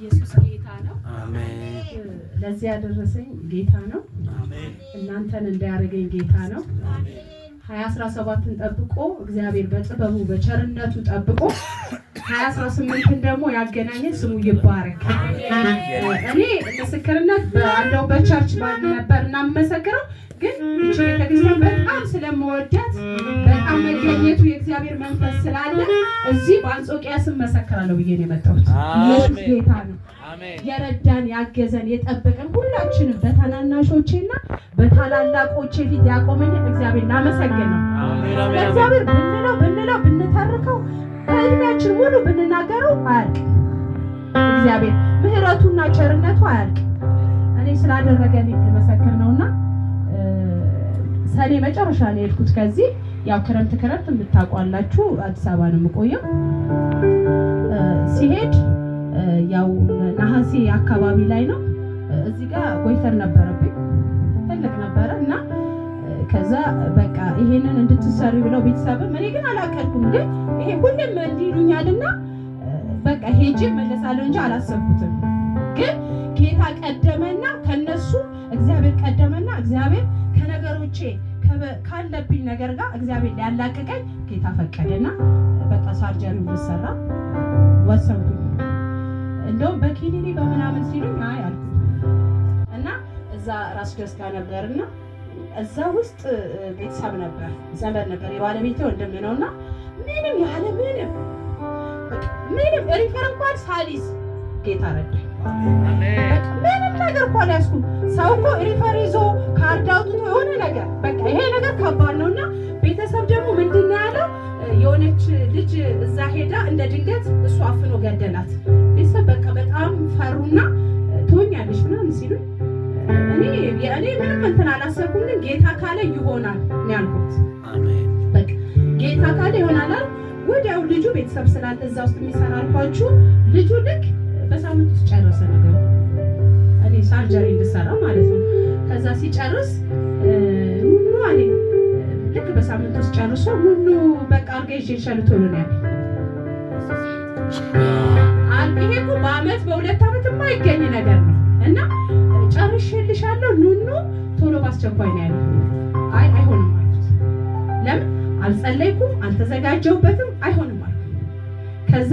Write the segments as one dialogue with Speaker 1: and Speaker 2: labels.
Speaker 1: ኢየሱስ ጌታ ነው።
Speaker 2: አሜን።
Speaker 1: ለዚህ ያደረሰኝ ጌታ ነው።
Speaker 2: አሜን።
Speaker 1: እናንተን እንዳያደርገኝ ጌታ ነው። 2017ን ጠብቆ እግዚአብሔር በጥበቡ በቸርነቱ ጠብቆ 2018ን ደግሞ ያገናኘን ስሙ ይባረክ። እኔ ምስክርነት ባለው በ church ነበር እና የምመሰክረው፣ ግን ይቺ ቤተክርስቲያን በጣም ስለምወዳት፣ በጣም መገኘቱ የእግዚአብሔር መንፈስ ስላለ እዚህ በአንጾኪያ ስም መሰክራለሁ ብዬ ነው የመጣሁት። ኢየሱስ ጌታ ነው።
Speaker 2: አሜን።
Speaker 1: የረዳን፣ ያገዘን፣ የጠበቀን፣ ሁላችንም በታናናሾቼና በታላላቆቼ ፊት ያቆመኝ እግዚአብሔር ላመሰግን ነው።
Speaker 2: አሜን።
Speaker 1: ለእግዚአብሔር ብንለው ብንለው ብንተርከው በእድሜያችን ሙሉ ብንናገረው አያልቅም። እግዚአብሔር ምሕረቱና ቸርነቱ አያልቅም። እኔ ስላደረገልኝ ልመሰክር ነውና ሰኔ መጨረሻ ነው የሄድኩት። ከዚህ ያው ክረምት ክረምት የምታውቋላችሁ አዲስ አበባ ነው የምቆየው። ሲሄድ ያው ነሐሴ አካባቢ ላይ ነው። እዚህ ጋር goiter ነበረብኝ፣ ትልቅ ነበረ። እና ከዛ በቃ ይሄንን እንድትሰሪ ብለው ቤተሰብም፣ እኔ ግን አላቀድኩም፣ ግን ይሄ ሁሌም እንዲህ ይሉኛልና በቃ ሄጄ መለሳለሁ እንጂ አላሰብኩትም። ግን ጌታ ቀደመና፣ ከነሱ እግዚአብሔር ቀደመና እግዚአብሔር ከነገሮቼ ካለብኝ ነገር ጋር እግዚአብሔር ሊያላቅቀኝ ጌታ ፈቀደና በቃ surgery እንድሰራ ወሰንኩኝ። እንደውም በኪኒኒ በምናምን ሲሉኝ አይ አልኩኝ። እና እዛ ራስ ደስታ ነበርና እዛ ውስጥ ቤተሰብ ነበር፣ ዘመድ ነበር፣ የባለቤቴ ወንድም ነውና ምንም ያለ ምንም፣ በቃ ምንም refer እንኳን ሳሊዝ ጌታ ረዳኝ። በቃ ምንም ነገር እኮ አልያዝኩም። ሰው እኮ refer ይዞ ካርድ አውጥቶ የሆነ ነገር፣ በቃ ይሄ ነገር ከባድ ነው። እና ቤተሰብ ደግሞ ምንድን ነው ያለው? የሆነች ልጅ እዛ ሄዳ እንደ ድንገት እሱ አፍኖ ገደላት። ቤተሰብ በቃ በጣም ፈሩና ትሆኛለሽ ምናምን ሲሉኝ እኔ ምንም እንትን አላሰብኩም፣ ግን ጌታ ካለ ይሆናል ነው ያልኩት።
Speaker 2: አሜን።
Speaker 1: በቃ ጌታ ካለ ይሆናል አልኩ። ወዲያው ልጁ ቤተሰብ ስላለ እዛ ውስጥ የሚሰራ አልኳችሁ። ልጁ ልክ በሳምንት ውስጥ ጨረሰ ነገሩ። እኔ surgery እንድሰራ ማለት ነው። ከዛ ሲጨርስ ኑኑ አለኝ። ልክ በሳምንት ውስጥ ጨርሶ ኑኑ በቃ አልጋ ይዤልሻለሁ ቶሎ ነው ያለኝ። ይሄ እኮ በአመት በ2 አመት የማይገኝ ነገር ነው። እና ጨርሼልሻለሁ ኑኑ ቶሎ በአስቸኳይ ነው ያለኝ። አይ አይሆንም አልኩት። ለምን? አልጸለይኩም፣ አልተዘጋጀሁበትም። አይሆንም አልኩት። ከዛ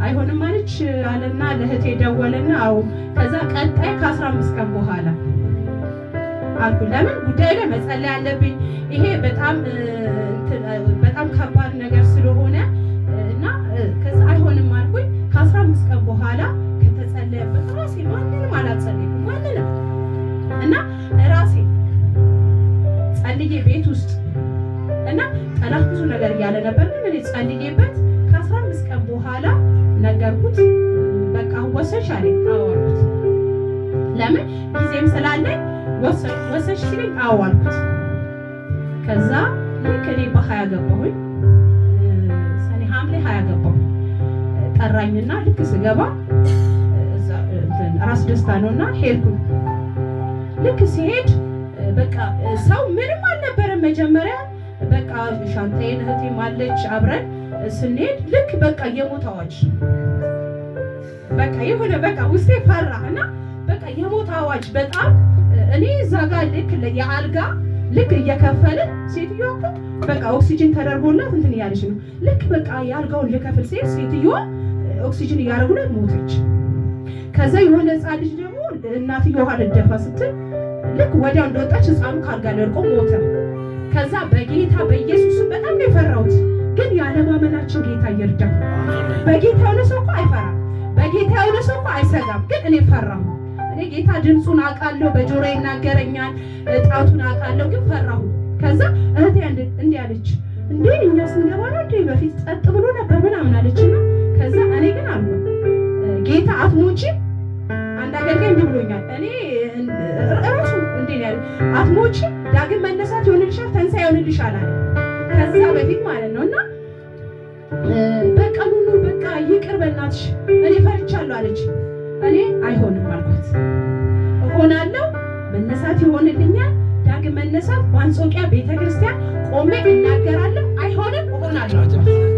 Speaker 1: አይሆንም አለች አለና ለእህቴ ደወለና አዎ ከዛ ቀጣይ ከ15 ቀን በኋላ አልኩ። ለምን? ጉዳዩ ላይ መጸለይ አለብኝ። ይሄ በጣም እንትን በጣም ከባድ ነገር ስለሆነ እና ከዛ አይሆንም አልኩኝ። ከ15 ቀን በኋላ ከተጸለየበት ራሴ ማንንም አላጸለይኩም፣ ማንንም። እና ራሴ ጸልዬ ቤት ውስጥ እና ጠላት ብዙ ነገር እያለ ነበር፣ ግን እኔ ጸልዬበት ከ15 ቀን በኋላ ነገርኩት። በቃ ወሰንሽ አለኝ። አዎ አልኩት። ለምን? ጊዜም ስላለኝ ወሰንሽ ሲለኝ አዎ አልኩት። ከዛ ልክ እኔ በ20 ገባሁኝ፣ ሰኔ ሐምሌ 20 ገባሁ። ጠራኝና ልክ ስገባ እዛ እንትን ራስ ደስታ ነውና ሄድኩኝ። ልክ ሲሄድ በቃ ሰው ምንም አልነበረም። መጀመሪያ በቃ ሻንጣዬን እህቴም አለች አብረን ስንሄድ ልክ በቃ የሞት አዋጅ፣ በቃ የሆነ በቃ ውስጤ ፈራ እና በቃ የሞት አዋጅ በጣም። እኔ እዛ ጋር ልክ የአልጋ ልክ እየከፈልን ሴትዮዋ እኮ በቃ ኦክሲጅን ተደርጎላት እንትን እያለች ነው። ልክ በቃ የአልጋውን ልከፍል ሴት ሴትዮዋ ኦክሲጅን እያደረጉላት ሞተች። ከዛ የሆነ ህፃን ልጅ ደግሞ እናትየዋ ውሃ ልደፋ ስትል ልክ ወዲያው እንደወጣች ህፃኑ ካልጋ ላይ ወድቆ ሞተ። ከዛ በጌታ በኢየሱስ በጣም ነው የፈራሁት። ግን ያለማመናችን ጌታ ይርዳ። በጌታ የሆነ ሰው እኮ አይፈራም። በጌታ የሆነ ሰው እኮ አይሰጋም። ግን እኔ ፈራሁ። እኔ ጌታ ድምፁን አውቃለሁ፣ በጆሮ ይናገረኛል፣ ጣቱን አውቃለሁ። ግን ፈራሁ። ከዛ እህቴ እንዲህ አለች፣ እንዴ እኛ ስንገባ ነው እንዴ፣ በፊት ጸጥ ብሎ ነበር ምናምን አለችና ከዛ እኔ ግን አልኩ ጌታ አትሞቺም። አንድ አገልጋይ እንዲህ ብሎኛል። እኔ እራሱ እንዴ ነው ያለኝ፣ አትሞቺም፣ ዳግም መነሳት ይሆንልሻል፣ ተንሳኤ ይሆንልሻል አለ። ከዛ በፊት ማለት ነው። እና በቃ ኑኑ በቃ ይቅር በእናትሽ እኔ ፈርቻለሁ አለች። እኔ አይሆንም አልኳት። እሆናለሁ፣ መነሳት ይሆንልኛል፣ ዳግም መነሳት በአንጾኪያ ቤተክርስቲያን ቆሜ እናገራለሁ። አይሆንም፣ እሆናለሁ አልኳት።